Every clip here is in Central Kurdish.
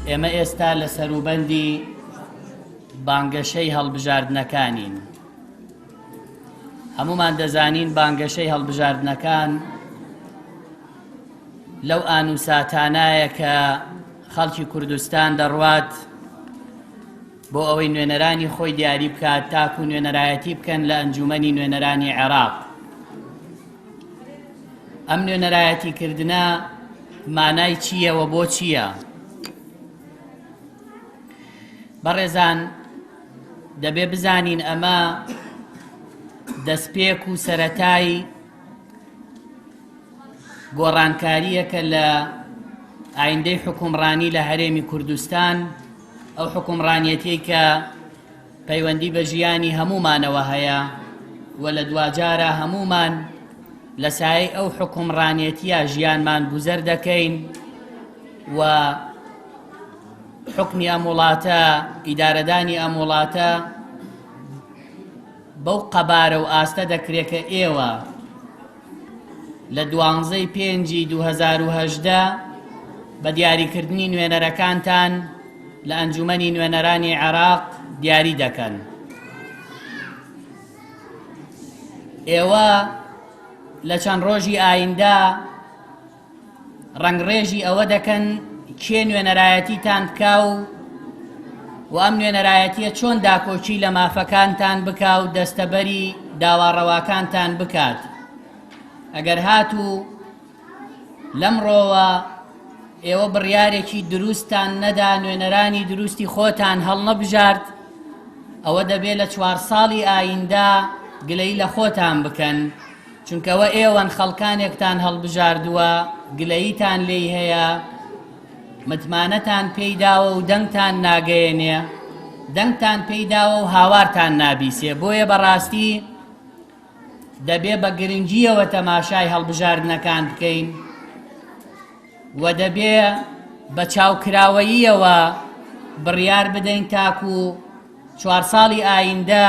ئێمە ئێستا لە سەروبەندی بانگەشەی هەڵبژاردنەکانین. هەمومان دەزانین بانگەشەی هەڵبژاردنەکان لەو ئان و ساتانایە کە خەڵکی کوردستان دەڕوات بۆ ئەوەی نوێنەرانی خۆی دیاری بکات تاکو نوێنەرایەتی بکەن لە ئەنجومەنی نوێنەرانی عێراق. ئەم نوێنەرایەتی کردنە مانای چییە و بۆ چییە؟ بەڕێزان دەبێ بزانین ئەمە دەستپێک و سەرەتای گۆڕانکارییەکە لە ئایندەی حکومڕانی لە هەرێمی کوردستان، ئەو حکومڕانیەتیەی کە پەیوەندی بە ژیانی هەموومانەوە هەیە و لە دواجارە هەموومان لە سایەی ئەو حکومڕانیەتیە ژیانمان گوزەر دەکەین و حکمی ئەم وڵاتە، ئیدارەدانی ئەم وڵاتە بەو قەبارە و ئاستە دەکرێت کە ئێوە لە دوانزەی پێنجی 2018 بە دیاریکردنی نوێنەرەکانتان لە ئەنجومەنی نوێنەرانی عێراق دیاری دەکەن. ئێوە لە چەند ڕۆژی ئایندە ڕەنگڕێژی ئەوە دەکەن کێ نوێنەرایەتیتان بکا و و ئەم نوێنەرایەتیە چۆن داکۆکی لە مافەکانتان بکا و دەستەبەری داوا ڕەواکانتان بکات. ئەگەر هاتوو لەمڕۆوە ئێوە بڕیارێکی دروستتان نەدا، نوێنەرانی دروستی خۆتان هەڵنەبژارد، ئەوە دەبێت لە چوار ساڵی ئایندە گلەیی لە خۆتان بکەن، چونکە ئەوە ئێوەن خەڵکانێکتان هەڵبژاردووە، گلەییتان لێی هەیە، متمانەتان پێی داوە و دەنگتان ناگەیەنێ، دەنگتان پێی داوە و هاوارتان نابیسێ. بۆیە بەڕاستی دەبێ بە گرنگییەوە تەماشای هەڵبژاردنەکان بکەین و دەبێ بە چاوکراوەییەوە بڕیار بدەین تاکو چوار ساڵی ئایندە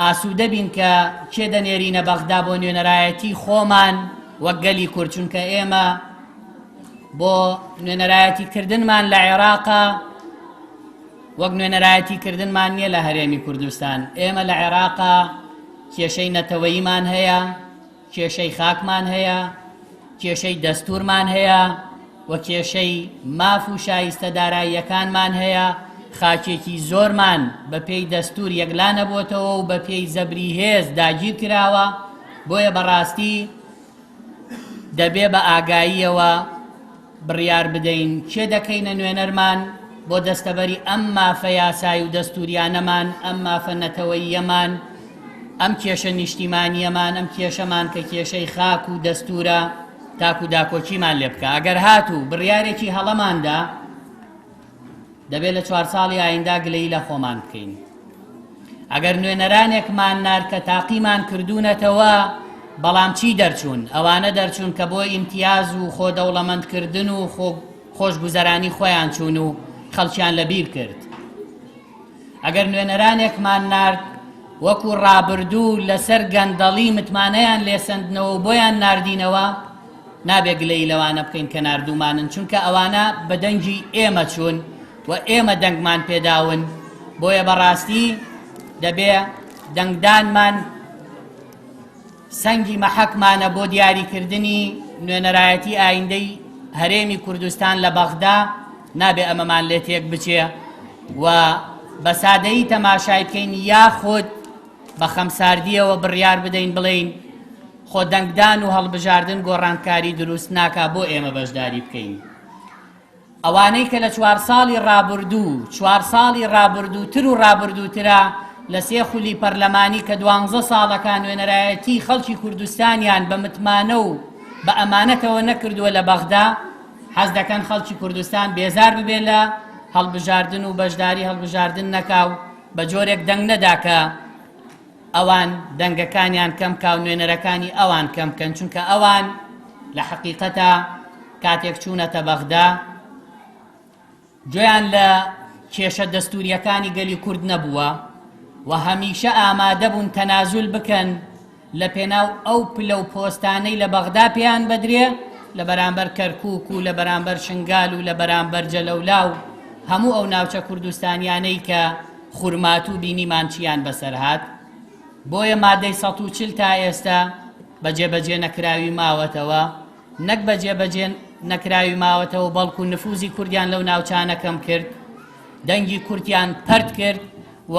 ئاسوودە بین کە کێ دەنێرینە بەغدا بۆ نوێنەرایەتی خۆمان وەک گەلی کورد، چونکە ئێمە بۆ نوێنەرایەتی کردنمان لە عێراقا وەک نوێنەرایەتی کردنمان نییە لە هەرێمی کوردستان. ئێمە لە عێراقا کێشەی نەتەوەییمان هەیە، کێشەی خاکمان هەیە، کێشەی دەستورمان هەیە و کێشەی ماف و شایستە داراییەکانمان هەیە، خاکێکی زۆرمان بە پێی دەستور یەکلا نەبووەتەوە و بە پێی زەبری هێز داگیر کراوە، بۆیە بەڕاستی دەبێ بە ئاگاییەوە بڕیار بدەین کێ دەکەینە نوێنەرمان بۆ دەستەبەری ئەم مافە یاسایی و دەستوریانەمان، ئەم مافە نەتەوەییەمان، ئەم کێشە نیشتیمانییەمان، ئەم کێشەمان کە کێشەی خاک و دەستورە تاکو داکۆکیمان لێ بکا. ئەگەر هاتوو بڕیارێکی هەڵەمان دا، دەبێت لە چوار ساڵی ئایندا گلەیی لە خۆمان بکەین. ئەگەر نوێنەرانێکمان نارد کە تاقیمان کردوونەتەوە، بەڵام چی دەرچوون؟ ئەوانە دەرچوون کە بۆ ئیمتیاز و خۆ دەوڵەمەندکردن و خۆ خۆشگوزەرانی خۆیان چوون و خەڵکیان لەبیر کرد. ئەگەر نوێنەرانێکمان نارد وەکو ڕابردوو لەسەر گەندەڵی متمانەیان لێسەندنەوە و بۆیان ناردینەوە، نابێ گلەیی لەوانە بکەین کە ناردوومانن، چونکە ئەوانە بە دەنگی ئێمە چوون و ئێمە دەنگمان پێداون، بۆیە بەڕاستی دەبێ دەنگدانمان سەنگی مەحەکمانە بۆ دیاریکردنی نوێنەرایەتی ئایندەی هەرێمی کوردستان لە بەغدا، نابێ ئەمەمان لێ تێک بچێ و بە سادەیی تەماشای بکەین یاخود بە خەمساردییەوە بڕیار بدەین بڵێین خۆ دەنگدان و هەڵبژاردن گۆڕانکاری دروست ناکا بۆ ئێمە بەشداری بکەین. ئەوانەی کە لە چوار ساڵی ڕابردوو، چوار ساڵی ڕابردووتر و ڕابردووترە لە سێ خولی پەرلەمانی کە دوانزە ساڵەکە نوێنەرایەتی خەڵکی کوردستانیان بە متمانە و بە ئەمانەتەوە نەکردووە لە بەغدا، حەز دەکەن خەڵکی کوردستان بێزار ببێ لە هەڵبژاردن و بەشداری هەڵبژاردن نەکا و بە جۆرێک دەنگ نەدا کە ئەوان دەنگەکانیان کەم کا و نوێنەرەکانی ئەوان کەم بکەن، چونکە ئەوان لە حەقیقەتا کاتێک چوونەتە بەغدا گوێیان لە کێشە دەستوریەکانی گەلی کورد نەبووە و هەمیشە ئامادە بوون تەنازول بکەن لە پێناو ئەو پلە و پۆستانەی لە بەغدا پێیان بەدرێ لە بەرامبەر کەرکوک و لە بەرامبەر شنگال و لە بەرامبەر جەلەولا و هەموو ئەو ناوچە کوردستانیانەی کە خورماتوو بینیمان چیان بەسەر هات. بۆیە مادەی 140 تا ئێستا بە جێبەجێ نەکراوی ماوەتەوە، نەک بە جێبەجێ نەکراوی ماوەتەوە بەڵکو نفوزی کوردیان لەو ناوچانە کەم کرد، دەنگی کوردیان پەرت کرد و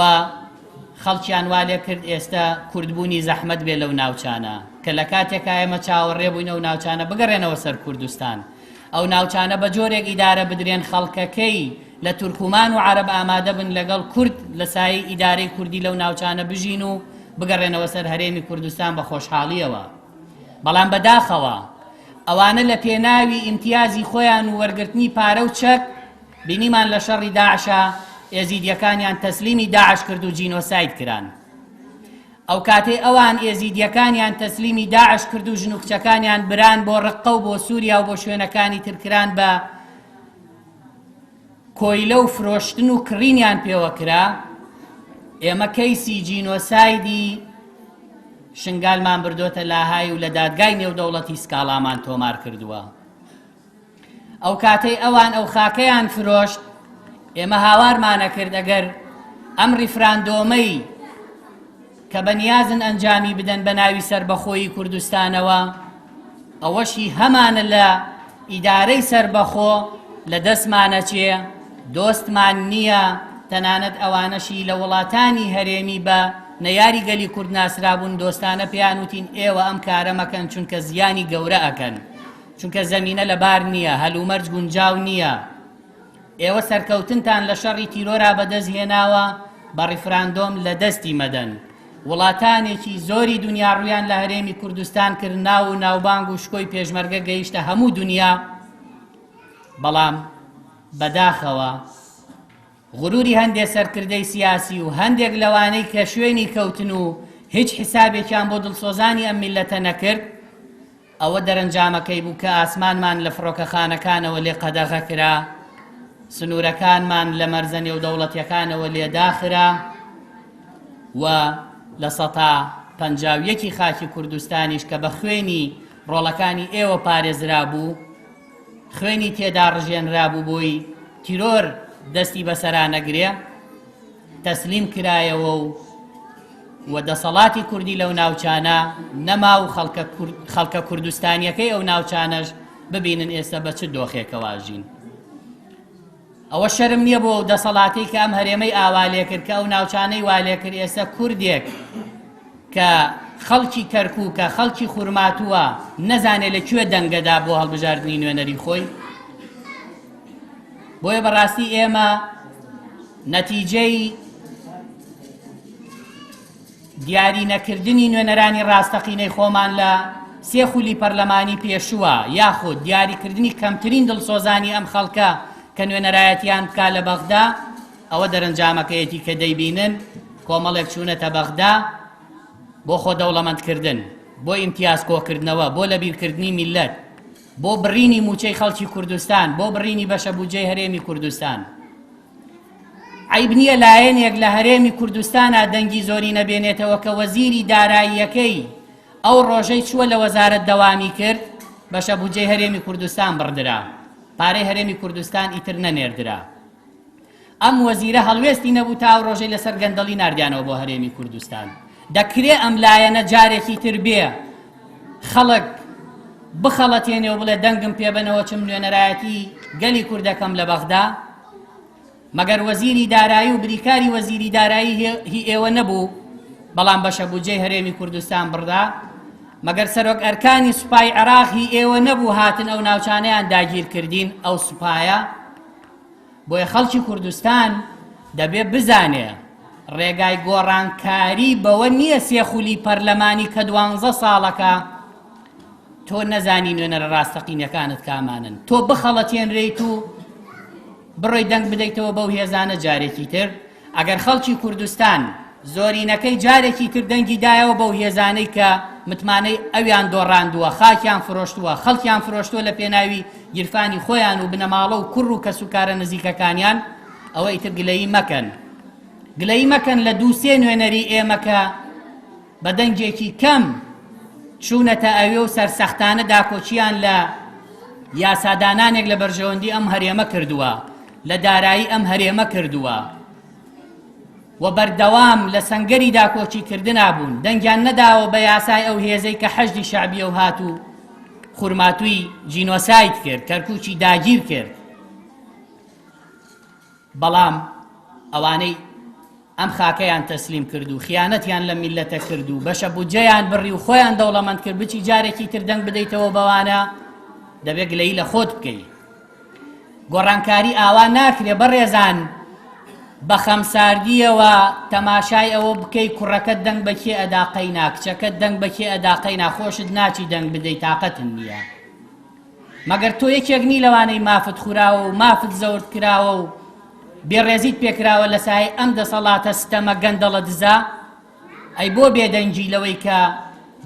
خەڵکیان وا لێ کرد ئێستا کوردبوونی زەحمەت بێ لەو ناوچانە کە لە کاتێکا ئێمە چاوەڕێ بووین ئەو ناوچانە بگەڕێنەوە سەر کوردستان ئەو ناوچانە بە جۆرێک ئیدارە بدرێن خەڵکەکەی لە تورکمان و عەرەب ئامادە بن لەگەڵ کورد لە سایەی ئیدارەی کوردی لەو ناوچانە بژین و بگەڕێنەوە سەر هەرێمی کوردستان بە خۆشحاڵیەوە بەڵام بەداخەوە ئەوانە لە پێناوی ئیمتیازی خۆیان و وەرگرتنی پارە و چەک بینیمان لە شەڕی داعشا ئێزیدیەکانیان تەسلیمی داعش کرد و جینۆساید کران. ئەو کاتەی ئەوان ئێزیدیەکانیان تەسلیمی داعش کرد و ژن و کچەکانیان بران بۆ ڕققە و بۆ سووریا و بۆ شوێنەکانی تر کران بە کۆیلە و فرۆشتن و کڕینیان پێوە کرا، ئێمە کەیسی جینۆسایدی شنگالمان بردۆتە لاهای و لە دادگای نێودەوڵەتی سکاڵامان تۆمار کردووە. ئەو کاتەی ئەوان ئەو خاکەیان فرۆشت ئێمە هاوارمانەکرد ئەگەر ئەم ڕیفراندۆمەی کە بەنیازن ئەنجامی بدەن بە ناوی سەربەخۆیی کوردستانەوە ئەوەشی هەمانە لە ئیدارەی سەربەخۆ لە دەستمانەچێ دۆستمان نییە تەنانەت ئەوانەشی لە وڵاتانی هەرێمی بە نەیاری گەلی کورد ناسرابوون دۆستانە پێیان وتین ئێوە ئەم کارە مەکەن چونکە زیانی گەورە ئەکەن چونکە زەمینە لەبار نییە، هەلومەرج گونجاو نییە. ئێوە سەرکەوتنتان لە شەڕی تیرۆرا بەدەست هێناوە، بە ڕیفراندۆم لە دەستی مەدەن. وڵاتانێکی زۆری دونیا ڕوویان لە هەرێمی کوردستان کرد، ناو و ناوبانگ و شکۆی پێشمەرگە گەیشتە هەموو دونیا، بەڵام بەداخەوە غروری هەندێ سەرکردەی سیاسی و هەندێک لەوانەی کە شوێنی کەوتن و هیچ حیسابێکیان بۆ دڵسۆزانی ئەم میللەتە نەکرد، ئەوە دەرەنجامەکەی بوو کە ئاسمانمان لە فڕۆکەخانەکانەوە لێ قەدەغە کرا، سنوورەکانمان لە مەرزە نێودەوڵەتیەکانەوە لێ داخرا و 51% ی خاکی کوردستانیش کە بە خوێنی ڕۆڵەکانی ئێوە پارێزرابوو، خوێنی تێدا ڕژێنرابوو بۆی تیرۆر دەستی بەسەرا نەگرێ، تەسلیم کرایەوە و و دەسەڵاتی کوردی لەو ناوچانە نەما و خەڵکە کوردستانیەکەی ئەو ناوچانەش ببینن ئێستا بە چ دۆخێکەوە ژین. ئەوە شەرم نییە بۆ ئەو دەسەڵاتەی کە ئەم هەرێمەی ئاوا لێکرد کە ئەو ناوچانەی وا لێکرد ئێستا کوردێک کە خەڵکی کەرکووکە خەڵکی خورماتووە نەزانێ لە کوێ دەنگەدا بۆ هەڵبژاردنی نوێنەری خۆی بۆیە بەڕاستی ئێمە نەتیجەی دیاری نەکردنی نوێنەرانی ڕاستەقینەی خۆمان لە سێ خولی پەرلەمانی پێشووە یاخود دیاریکردنی کەمترین دڵسۆزانی ئەم خەڵکە کە نوێنەرایەتیان بکا لە بەغدا ئەوە دەرەنجامەکەیەتی کە دەیبینن کۆمەڵێک چوونەتە بەغدا بۆ خۆ دەوڵەمەندکردن بۆ ئیمتیاز کۆکردنەوە بۆ لەبیرکردنی میللەت بۆ بڕینی مووچەی خەڵکی کوردستان بۆ بڕینی بەشە بودجەی هەرێمی کوردستان. عەیب نییە لایەنێک لە هەرێمی کوردستانا دەنگی زۆری نەبێنێتەوە کە وەزیری داراییەکەی ئەو ڕۆژەی چووە لە وەزارەت دەوامی کرد بەشە بودجەی هەرێمی کوردستان بڕدرا پارەی هەرێمی کوردستان ئیتر نەنێردرا ئەم وەزیرە هەڵوێستی نەبوو تا ئەو ڕۆژەی لەسەر گەندەڵی ناردیانەوە بۆ هەرێمی کوردستان دەکرێ ئەم لایەنە جارێکی تر بێ خەڵک بخەڵەتێنێ و بڵێ دەنگم پێبەنەوە چم نوێنەرایەتی گەلی کوردەکەم لە بەغدا مەگەر وەزیری دارایی و بریکاری وەزیری دارایی هی ئێوە نەبوو بەڵام بەشە بودجەی هەرێمی کوردستان بڕدا مەگەر سەرۆک ئەرکانی سوپای عێراق هی ئێوە نەبوو هاتن ئەو ناوچانەیان داگیر کردین ئەو سوپایە بۆیە خەڵکی کوردستان دەبێ بزانێ ڕێگای گۆڕانکاری بەوە نییە سێ خولی پەرلەمانی کە دوانزە ساڵەکە تۆ نەزانی نوێنەرە ڕاستەقینەکانت کامانن تۆ بخەڵەتێنرێیت و بڕۆی دەنگ بدەیتەوە بەو هێزانە جارێکی تر ئەگەر خەڵکی کوردستان زۆرینەکەی جارێکی تر دەنگی دایەوە بەو هێزانەی کە متمانەی ئەویان دۆڕاندووە، خاکیان فرۆشتووە، خەڵکیان فرۆشتووە لە پێناوی گیرفانی خۆیان و بنەماڵە و کوڕ و کەسوکارە نزیکەکانیان، ئەوە ئیتر گلەیی مەکەن. گلەیی مەکەن لە دوو سێ نوێنەری ئێمە کە بە دەنگێکی کەم چوونەتە ئەوێ و سەرسەختانە داکۆکییان لە یاسادانانێک لە بەرژەوەندی ئەم هەرێمە کردووە. لە دارایی ئەم هەرێمە کردووە و بەردەوام لە سەنگەری داکۆکی کردنا بوون، دەنگیان نەداوە بە یاسای ئەو هێزەی کە حەشدی شەعبیە و هات و خورماتووی جینۆساید کرد، کەرکووکی داگیر کرد. بەڵام ئەوانەی ئەم خاکەیان تەسلیم کرد و خیانەتیان لە میللەتە کرد و بەشە بودجەیان بڕی و خۆیان دەوڵەمەند کرد بچی جارێکی تر دەنگ بدەیتەوە بەوانە دەبێت گلەیی لە خۆت بکەی. گۆڕانکاری ئاوا ناکرێ بەڕێزان بە خەمساردیەوە تەماشای ئەوە بکەی کوڕەکەت دەنگ بە کێ ئەدا قەینا کچەکەت دەنگ بە کێ ئەدا قەینا خۆشت ناچی دەنگ بدەی تاقەتن نییە مەگەر تۆ یەکێک نی لەوانەی مافت خوراوە و مافت زەورت کراوە و بێڕێزیت پێکراوە لە سایەی ئەم دەسەڵاتە ستەمە گەندەڵە دزە؟ ئەی بۆ بێدەنگی لەوەی کە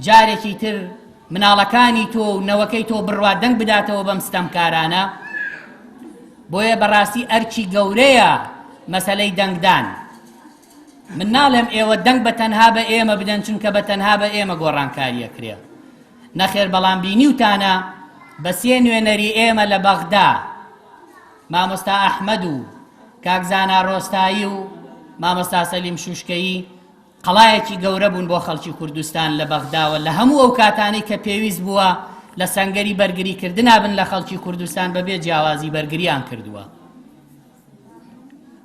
جارێکی تر مناڵەکانی تۆ و نەوەکەی تۆ بڕوا دەنگ بداتەوە بەم ستەمکارانە؟ بۆیە بەڕاستی ئەرکی گەورەیە مەسەلەی دەنگدان. من ناڵێم ئێوە دەنگ بە تەنها بە ئێمە بدەن چونکە بە تەنها بە ئێمە گۆڕانکاریە کرێ نەخێر بەڵام بینیوتانە بە سێ نوێنەری ئێمە لە بەغدا مامۆستا ئەحمەد و کاک زانا ڕۆستایی و مامۆستا سەلیم شوشکەیی قەڵایەکی گەورە بوون بۆ خەڵکی کوردستان لە بەغداوە لە هەموو ئەو کاتانەی کە پێویست بووە لە سەنگەری بەرگریکردنا بن لە خەڵکی کوردستان بەبێ جیاوازی بەرگریان کردووە.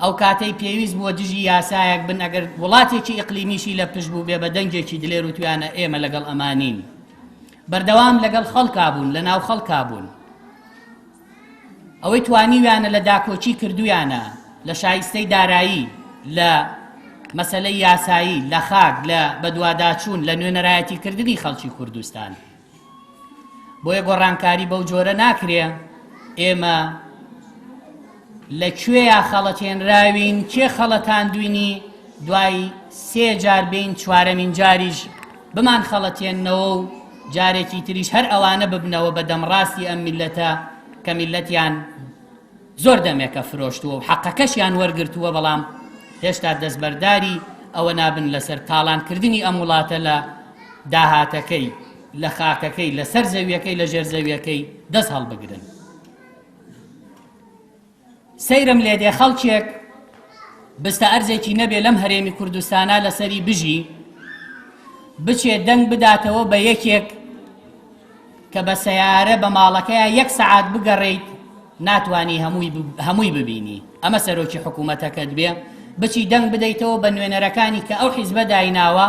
ئەو کاتەی پێویست بووە دژی یاسایەک بن ئەگەر وڵاتێکی ئیقلیمیشی لە پشت بوو بێ بە دەنگێکی دلێر و تویانە ئێمە لەگەڵ ئەمانین بەردەوام لەگەڵ خەڵکا بوون لە ناو خەڵکا بوون ئەوەی توانیویانە لە داکۆکی کردویانە لە شایستەی دارایی لە مەسلەی یاسایی لە خاک لە بەدواداچوون لە نوێنەرایەتی کردنی خەڵکی کوردستان بۆیە گۆڕانکاری بەو جۆرە ناکرێ ئێمە لە کوێیا خەڵەتێنراوین کێ خەڵەتاندوینی دوای سێ جار بین چوارەمین جاریش بمان خەڵەتێننەوە و جارێکی تریش هەر ئەوانە ببنەوە بە دەمڕاستی ئەم میلەتە کە میلەتیان زۆر دەمێکە فرۆشتووە و حەقەکەشیان وەرگرتووە، بەڵام هێشتا دەستبەرداری ئەوە نابن لەسەر تاڵانکردنی ئەم وڵاتە لە داهاتەکەی، لە خاکەکەی، لەسەر زەویەکەی، لە ژێر زەویەکەی دەست هەڵبگرن. سەیرم لێدێ خەڵکێک بستە ئەرزێکی نەبێ لەم هەرێمی کوردستانە لەسەری بژی، بچێ دەنگ بداتەوە بە یەکێک کە بە سەیارە بە ماڵەکەیا یەک سەعات بگەڕێیت ناتوانی هەمووی هەمووی ببینی ئەمە سەرۆکی حکوومەتەکەت بێ بچی دەنگ بدەیتەوە بە نوێنەرەکانی کە ئەو حیزبە دایناوە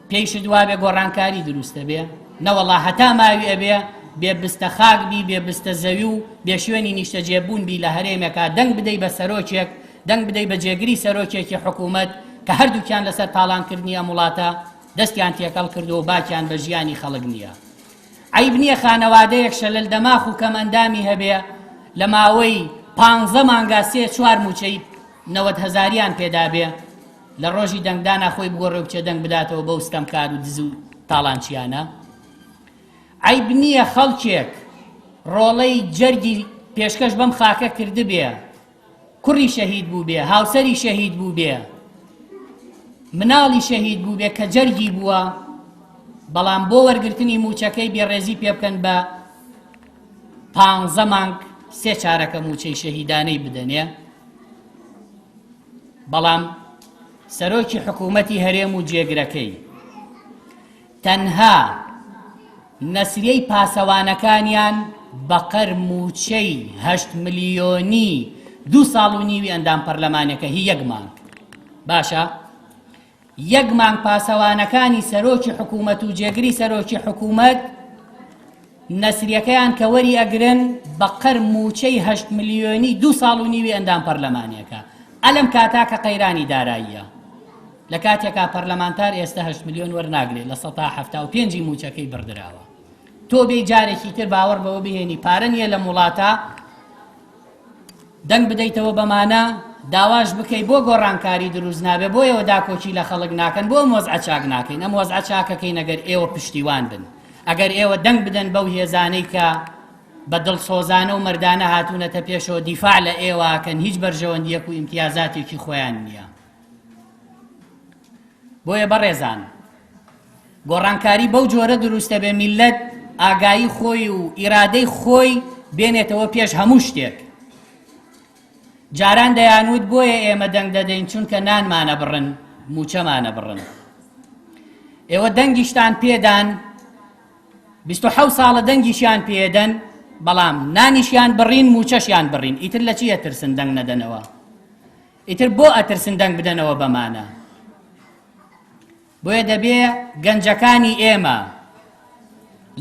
پێیشت وابێ گۆڕانکاری دروستە بێ نەوەڵا هەتا ماوی ئەبێ بێ بستە خاک بی بێ بستە زەوی و بێ شوێنی نیشتەجێبوون بی لە هەرێمێکا دەنگ بدەی بە سەرۆکێک دەنگ بدەی بە جێگری سەرۆکێکی حکوومەت کە هەردووکیان لەسەر تاڵانکردنی ئەم وڵاتە دەستیان تێکەڵ کردووە و باکیان بە ژیانی خەڵک نییە. عەیب نییە خانەوادەیەک شەلەل دەماخ و کەم ئەندامی هەبێ لە ماوەی پانزە مانگا سێ چوار مووچەی 90 هەزاریان پێدابێ لە ڕۆژی دەنگدانا خۆی بگۆڕێ و بچێ دەنگ بداتەوە بەو ستەمکار و دز و تاڵانچیانە. عەیب نییە خەڵکێک ڕۆڵەی جەرگی پێشکەش بەم خاکە کردبێ کوڕی شەهید بووبێ، هاوسەری شەهید بووبێ، مناڵی شەهید بووبێ کە جەرگی بووە، بەڵام بۆ وەرگرتنی مووچەکەی بێڕێزی پێ بکەن بە پانزە مانگ سێ چارەکە مووچەی شەهیدانەی بدەنێ. بەڵام سەرۆکی حکوومەتی هەرێم و جێگرەکەی تەنها نەسریەی پاسەوانەکانیان بەقەر مووچەی هەشت ملیۆنی دوو ساڵ و نیوی ئەندام پەرلەمانێکە هی یەک مانگ باشە یەک مانگ پاسەوانەکانی سەرۆکی حکوومەت و جێگری سەرۆکی حکوومەت نەسریەکەیان کە وەری ئەگرن بەقەر مووچەی هەشت ملیۆنی دوو ساڵ و نیوی ئەندام پەرلەمانێکە ئەلەم کاتا کە قەیرانی داراییە لە کاتێکا پەرلەمانتار ئێستە هەشت ملیۆن وەرناگرێت 75% ی مووچەکەی بڕدراوە تۆ بێی جارێکی تر باوەڕ بەوە بهێنی پارە نییە لەم وڵاتە دەنگ بدەیتەوە بەمانە داواش بکەی بۆ گۆڕانکاری دروست نابێ بۆ ئێوە داکۆکی لە خەڵک ناکەن بۆ ئەم وەزعە چاک ناکەین ئەم وەزعە چاکەکەین ئەگەر ئێوە پشتیوان بن ئەگەر ئێوە دەنگ بدەن بەو هێزانەی کە بە دڵسۆزانە و مەردانە هاتوونەتە پێشەوە دیفاع لە ئێوە کەن هیچ بەرژەوەندیەک و ئیمتیازاتێکی خۆیان نییە بۆیە بەڕێزان گۆڕانکاری بەو جۆرە دروستە بێ میلەت ئاگایی خۆی و ئیرادەی خۆی بێنێتەوە پێش هەموو شتێک. جاران دەیانوت بۆیە ئێمە دەنگ دەدەین چونکە نانمانە بڕن موچەمانە بڕن. ئێوە دەنگیشتان پێدان 27 ساڵە دەنگیشیان پێدەن بەڵام نانیشیان بڕین موچەشیان بڕین ئیتر لە چی ئەترسن دەنگ نەدەنەوە ئیتر بۆ ئەترسن دەنگ بدەنەوە بەمانە بۆیە دەبێ گەنجەکانی ئێمە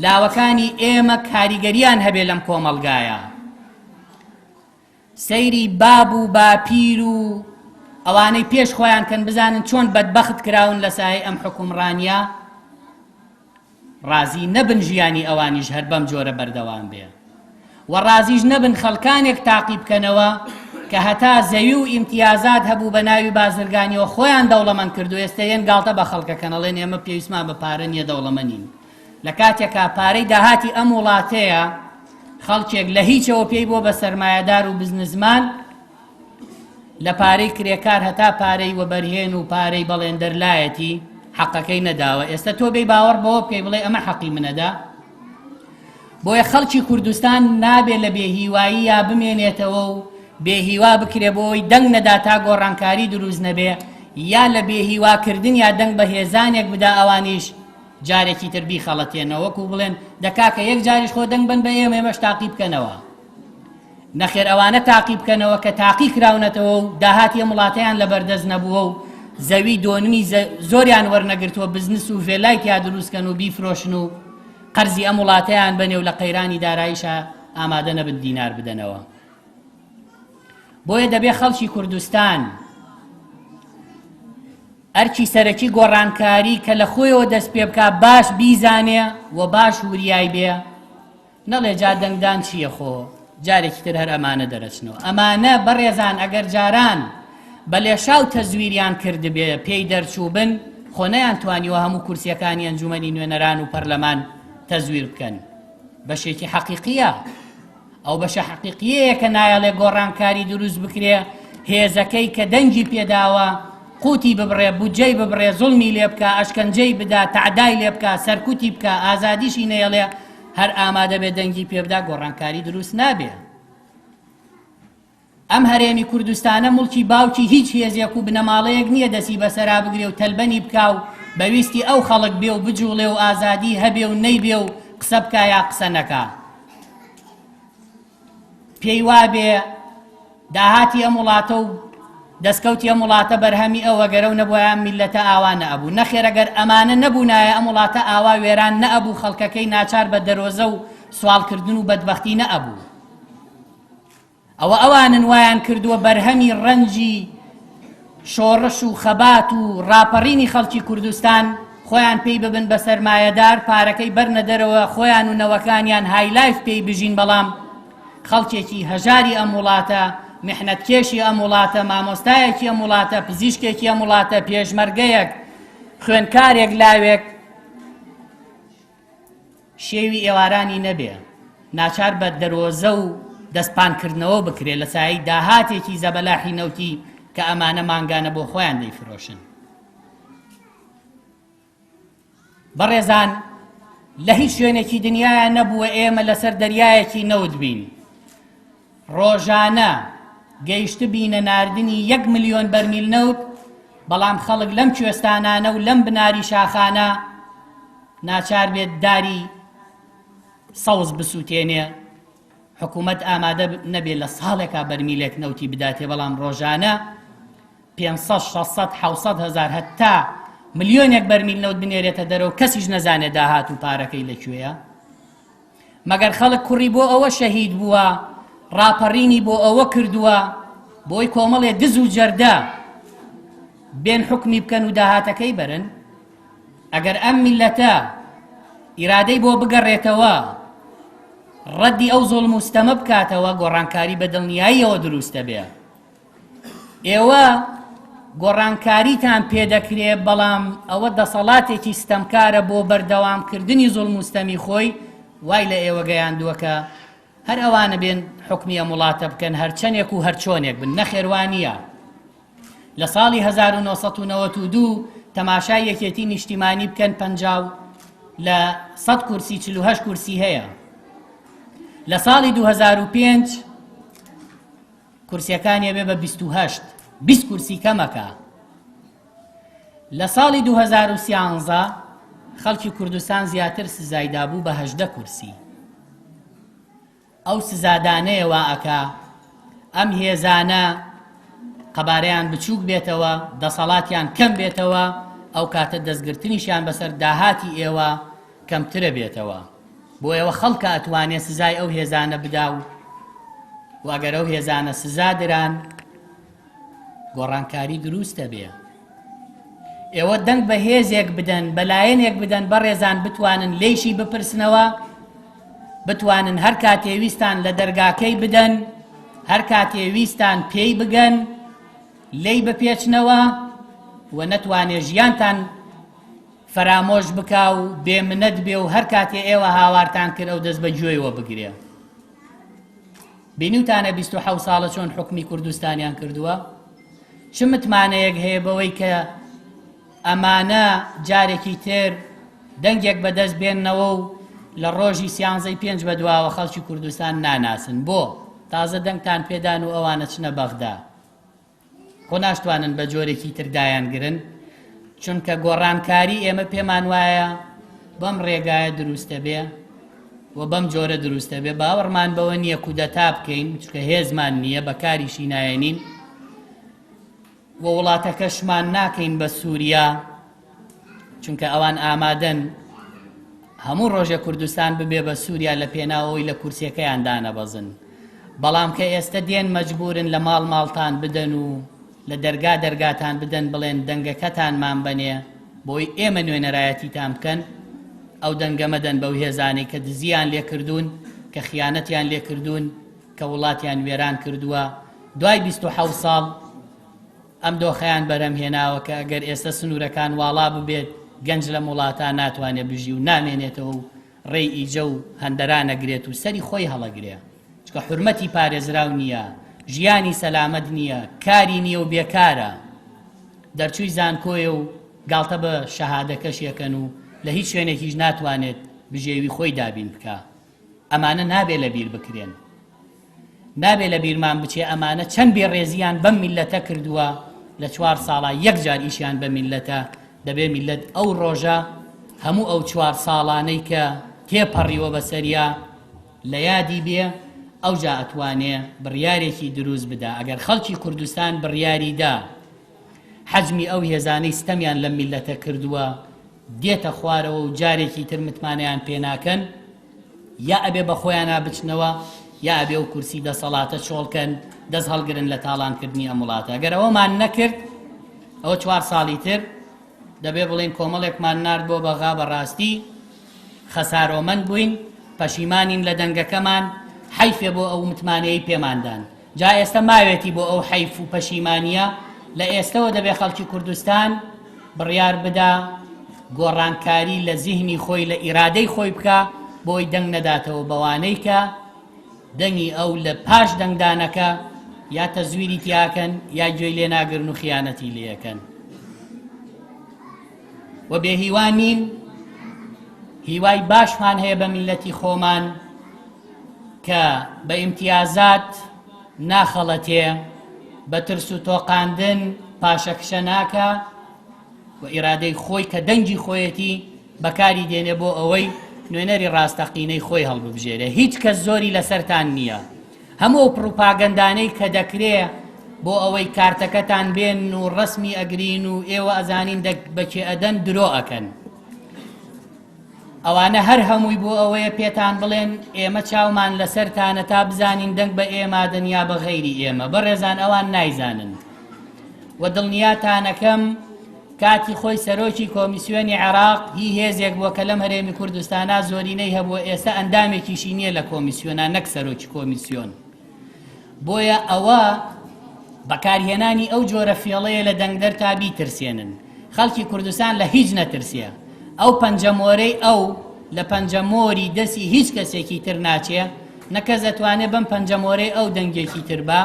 لاوەکانی ئێمە کاریگەریان هەبێ لەم کۆمەڵگایە سەیری باب و باپیر و ئەوانەی پێش خۆیان کەن بزانن چۆن بەدبەخت کراون لە سایەی ئەم حوکمڕانیە ڕازی نەبن ژیانی ئەوانیش هەر بەم جۆرە بەردەوام بێ و ڕازیش نەبن خەڵکانێک تاقی بکەنەوە کە هەتا زەوی و ئیمتیازات هەبوو بە ناوی بازرگانیەوە خۆیان دەوڵەمەند کردو ئێستا یەن گاڵتە بە خەڵکەکەن ئەڵێن ئێمە پێویستمان بە پارە نییە دەوڵەمەنین لە کاتێکا پارەی داهاتی ئەم وڵاتەیە خەڵکێک لە هیچەوە پێی بۆ بە سەرمایەدار و بزنسمان لە پارەی کرێکار هەتا پارەی وەبەرهێن و پارەی بەڵێندەر لایەتی حەقەکەی نەداوە ئێستا تۆ بێی باوەڕ بەوە بکەی بڵێ ئەمە حەقی منەدا بۆیە خەڵکی کوردستان نابێ لە بێهیوایی یا بمێنێتەوە و بێهیوا بکرێ بۆی دەنگ نەدا تا گۆڕانکاری دروست نەبێ یا لە بێهیواکردن یا دەنگ بە هێزانێک بدا ئەوانیش جارێکی تر بیخەڵەتێنەوە وەکو بڵێن دە کاکە یەک جاریش خۆ دەنگ بن بە ئێمە ئێمەش تاقی بکەنەوە نەخێر ئەوانە تاقی بکەنەوە کە تاقی کراونەتەوە و داهاتی ئەم وڵاتەیان لەبەردەست نەبووە و زەوی دۆنمی زۆریان وەرنەگرتووە بزنس و ڤێلای تیا دروستکەن و بیفرۆشن و قەرزی ئەم وڵاتەیان بەنێ و لە قەیرانی داراییشا ئامادە نەبن دینار بدەنەوە بۆیە دەبێ خەڵکی کوردستان ئەرکی سەرەکی گۆڕانکاری کە لە خۆیەوە دەست پێ بکا باش بیزانێ و باش وریای بێ نەڵێ جا دەنگدان چییە خۆ جارێکی تر هەر ئەمانە دەرەچنەوە ئەمانە بەڕێزان ئەگەر جاران بە لێشاو تەزویریان کردبێ پێی دەرچووبن خۆ نەیانتوانیوە هەموو کورسیەکانی ئەنجومەنی نوێنەران و پەرلەمان تەزویر بکەن بەشێکی حەقیقیە ئەو بەشە حەقیقیەیە کە نایەڵێ گۆڕانکاری دروست بکرێ، هێزەکەی کە دەنگی پێداوە قوتی ببڕێ، بودجەی ببڕێ، زوڵمی لێ بکا، ئەشکەنجەی بدا، تەعدای لێ بکا، سەرکوتی بکا، ئازادیشی نەیەڵێ، هەر ئامادە بێ دەنگی پێ بدا، گۆڕانکاری دروست نابێ. ئەم هەرێمی کوردستانە موڵکی باوکی هیچ هێزێک و بنەماڵەیەک نییە دەستی بەسەرا بگرێ و تەلبەنی بکا و بە ویستی ئەو خەڵک بێ و بجوڵێ و ئازادی هەبێ و نەیبێ و قسە بکا یا قسە نەکا. پێی وابێ داهاتی ئەم وڵاتە و دەستکەوتی ئەم وڵاتە بەرهەمی ئەوە گەرەو نەبوایە ئەم میللەتە ئاوا نەئەبوو نەخێر ئەگەر ئەمانە نەبوونایە ئەم وڵاتە ئاوا وێران نەئەبوو خەڵکەکەی ناچار بە دەرۆزە و سواڵکردن و بەدبەختی نەئەبوو ئەوە ئەوانن وایان کردووە بەرهەمی ڕەنجی شۆڕش و خەبات و ڕاپەڕینی خەڵکی کوردستان خۆیان پێی ببن بە سەرمایەدار پارەکەی بەرنە دەرەوە خۆیان و نەوەکانیان high life پێی بژین بەڵام خەڵکێکی هەژاری ئەم وڵاتە محنەتکێشی ئەم وڵاتە مامۆستایەکی ئەم وڵاتە پزیشکێکی ئەم وڵاتە پێشمەرگەیەک خوێنکارێک لاوێک شێوی ئێوارانی نەبێ، ناچار بە دەرۆزە و دەست پانکردنەوە بکرێ لە سایەی داهاتێکی زەبەلاحی نەوتی کە ئەمانە مانگانە بۆ خۆیان دەیفرۆشن. بەڕێزان لە هیچ شوێنێکی دنیایا نەبووە ئێمە لەسەر دەریایەکی نەوت بین ڕۆژانە گەیشتبینە ناردنی یەک ملیۆن بەرمیل نەوت، بەڵام خەڵک لەم کوێستانانە و لەم بناری شاخانە ناچار بێت داری سەوز بسووتێنێ، حکوومەت ئامادە نەبێ لە ساڵێکا بەرمیلێک نەوتی بداتێ، بەڵام ڕۆژانە 500، 600، 700 هەزار هەتا ملیۆنێک بەرمیل نەوت بنێرێتە دەرەوە، کەسیش نەزانێ داهات و پارەکەی لە کوێیە. مەگەر خەڵک کوڕی بۆ ئەوە شەهید بووە، ڕاپەڕینی بۆ ئەوە کردووە، بۆی کۆمەڵێ دز و جەردە بێن حوکمی بکەن و داهاتەکەی بەرن؟ ئەگەر ئەم میللەتە ئیرادەی بۆ بگەڕێتەوە، ڕەدی ئەو زوڵم و ستەمە بکاتەوە، گۆڕانکاری بە دڵنیاییەوە دروست دەبێ. ئێوە گۆڕانکاریتان پێدەکرێ بەڵام ئەوە دەسەڵاتێکی ستەمکارە بۆ بەردەوامکردنی زوڵم و ستەمی خۆی وای لە ئێوە گەیاندووە کە هەر ئەوانە بێن حوکمی ئەم وڵاتە بکەن هەرچەنێک و هەرچۆنێک بن نەخێر وا نییە لە ساڵی 1992 تەماشای یەکێتی نیشتیمانی بکەن 50 لە 100 کورسی 48 کورسی هەیە لە ساڵی 2005. کورسیەکانی ئەبێ بە 28، 20 کورسی کەمەکە. لە ساڵی 2013 خەڵکی کوردستان زیاتر سزای دابوو بە 18 کورسی. ئەو سزادانەیە وا ئەکا ئەم هێزانە قەبارەیان بچووک بێتەوە، دەسەڵاتیان کەم بێتەوە، ئەو کاتە دەستگرتنیشیان بەسەر داهاتی ئێوە کەمترە بێتەوە. بۆ ئێوە خەڵکە ئەتوانێ سزای ئەو هێزانە بدا و و ئەگەر ئەو هێزانە سزا دران گۆڕانکاری دروست دەبێ. ئێوە دەنگ بە هێزێک بدەن، بە لایەنێک بدەن بەڕێزان بتوانن لێیشی بپرسنەوە، بتوانن هەر کاتێ ویستان لە دەرگاکەی بدەن، هەر کاتێ ویستان پێی بگەن، لێی بپێچنەوە و نەتوانێ ژیانتان فەرامۆش بکا و بێ منەت بێ و هەر کاتێ ئێوە هاوارتان کرد ئەو دەست بە گوێیەوە بگرێ. بینیوتانە 27 ساڵە چۆن حوکمی کوردستانیان کردووە؟ چ متمانەیەک هەیە بەوەی کە ئەمانە جارێکی تر دەنگێک بەدەست بێننەوە و لە ڕۆژی سیانزەی پێنج بەدواوە خەڵکی کوردستان ناناسن؟ بۆ تازە دەنگتان پێدان و ئەوانە چنە بەغدا؟ خۆ ناشتوانن بە جۆرێکی تر دایانگرن، چونکە گۆڕانکاری ئێمە پێمان وایە بەم ڕێگایە دروستە بێ و بەم جۆرە دروستە بێ. باوەڕمان بەوە نییە کودەتا بکەین، چونکە هێزمان نییە، بەکاریشی نایەنین و وڵاتەکەشمان ناکەین بە سووریا، چونکە ئەوان ئامادەن هەموو ڕۆژێ کوردستان ببێ بە سووریا لە پێناوەوەی لە کورسیەکەیان دانەبەزن. بەڵام کە ئێستە دێن مەجبورن لە ماڵ ماڵتان بدەن و لە دەرگا دەرگاتان بدەن بڵێن دەنگەکەتانمان بەنێ بۆی ئێمە نوێنەرایەتیتان بکەن، ئەو دەنگە مەدەن بەو هێزانەی کە دزیان لێکردوون، کە خیانەتیان لێکردوون، کە وڵاتیان وێران کردووە. دوای 27 ساڵ ئەم دۆخەیان بەرهەم هێناوە کە ئەگەر ئێستە سنوورەکان واڵا ببێت گەنج لەم وڵاتە ناتوانێت بژی و نامێنێتەوە و ڕێی ئیجە و هەندەران ئەگرێت و سەری خۆی هەڵەگرێ، چونکە حورمەتی پارێزراو نییە، ژیانی سەلامەت نییە، کاری نییە و بێکارە، دەرچووی زانکۆیە و گاڵتە بە شەهادەکەشی ئەکەن و لە هیچ شوێنێکیش ناتوانێت بژێوی خۆی دابین بکا. ئەمانە نابێ لەبیر بکرێن. نابێ لە بیرمان بچێ ئەمانە چەند بێڕێزیان بەم میللەتە کردووە لە چوار ساڵا یەک جار ئیشیان بە میللەتە، دەبێ میللەت ئەو ڕۆژە هەموو ئەو چوار ساڵانەی کە تێپەڕیوە بەسەریا لە یادی بێ ئەوجا ئەتوانێ بڕیارێکی دروست بدا. ئەگەر خەڵکی کوردستان بڕیاری دا حەجمی ئەو هێزانەی ستەمیان لەم میللەتە کردووە دێتە خوارەوە و جارێکی تر متمانەیان پێ ناکەن، یا ئەبێ بە خۆیانا بچنەوە یا ئەبێ ئەو کورسی دەسەڵاتە چۆڵ کەن، دەست هەڵگرن لە تاڵانکردنی ئەم وڵاتە. گەر ئەوەمان نەکرد ئەوە چوار ساڵی تر دەبێ بڵێین کۆمەڵێکمان نارد بۆ بەغا، بەڕاستی خەسارۆمەند بووین، پەشیمانین لە دەنگەکەمان، حەیفێ بۆ ئەو متمانەیەی پێمان دان. جا ئێستە ماوێتی بۆ ئەو حەیف و پەشیمانییە، لە ئێستەوە دەبێ خەڵکی کوردستان بڕیار بدا گۆڕانکاری لە زیهنی خۆی لە ئیرادەی خۆی بکا بۆی دەنگ نەداتەوە بەوانەی کە دەنگی ئەو لە پاش دەنگدانەکە یا تەزویری تیاکەن یا گوێی لێ ناگرن و خیانەتی لێەکەن. و بێهیوا نین، هیوای باشمان هەیە بە میلەتی خۆمان کە بە ئیمتیازات ناخەڵەتێ، بە ترس و تۆقاندن پاشەکشە ناکا و ئیرادەی خۆی کە دەنگی خۆیەتی بەکاری دێنێ بۆ ئەوەی نوێنەری ڕاستەقینەی خۆی هەڵببژێرێ. هیچ کەس زۆری لەسەرتان نییە. هەموو ئەو پڕوپاگەندانەی کە دەکرێ بۆ ئەوەی کارتەکەتان بێن و ڕەسمی ئەگرین و ئێوە ئەزانین دەک بەکێ ئەدەن درۆ ئەکەن. ئەوانە هەر هەمووی بۆ ئەوەیە پێتان بڵێن ئێمە چاومان لەسەرتانە تا بزانین دەنگ بە ئێمادەن یا بە غەیری ئێمە. بەڕێزان ئەوان نایزانن و دڵنیاتانەکەم کاتی خۆی سەرۆکی کۆمیسیۆنی عێراق هی هێزێک بووە کە لەم هەرێمی کوردستانا زۆرینەی هەبووە، ئێستا ئەندامێکیشی نییە لە کۆمیسیۆنا نەک سەرۆکی کۆمیسیۆن. بۆیە ئەوە بەکارهێنانی ئەو جۆرە فێڵەیە لە دەنگدەر تا بیترسێنن. خەڵکی کوردستان لە هیچ نەترسێ، ئەو پەنجەمۆرەی ئەو لە پەنجەمۆری دەستی هیچ کەسێکی تر ناچێ، نە کەس ئەتوانێ بەم پەنجەمۆرەی ئەو دەنگێکی تر با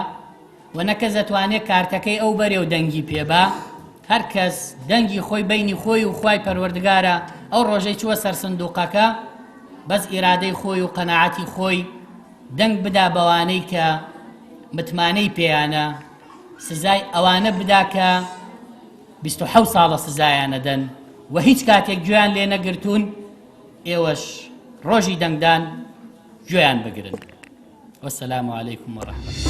و نە کەس ئەتوانێ کارتەکەی ئەو بەرێ و دەنگی پێ با. هەر کەس دەنگی خۆی بەینی خۆی و خوای پەروەردگارە، ئەو ڕۆژەی چووە سەر سندوقەکە بەس ئیرادەی خۆی و قەناعەتی خۆی دەنگ بدا بەوانەی کە متمانەی پێیانە، سزای ئەوانە بدا کە 27 ساڵە سزایان ئەدەن و هیچ کاتێک گوێیان لێ نەگرتوون، ئێوەش ڕۆژی دەنگدان گوێیان بگرن. والسلام علیکم ورحمة الله.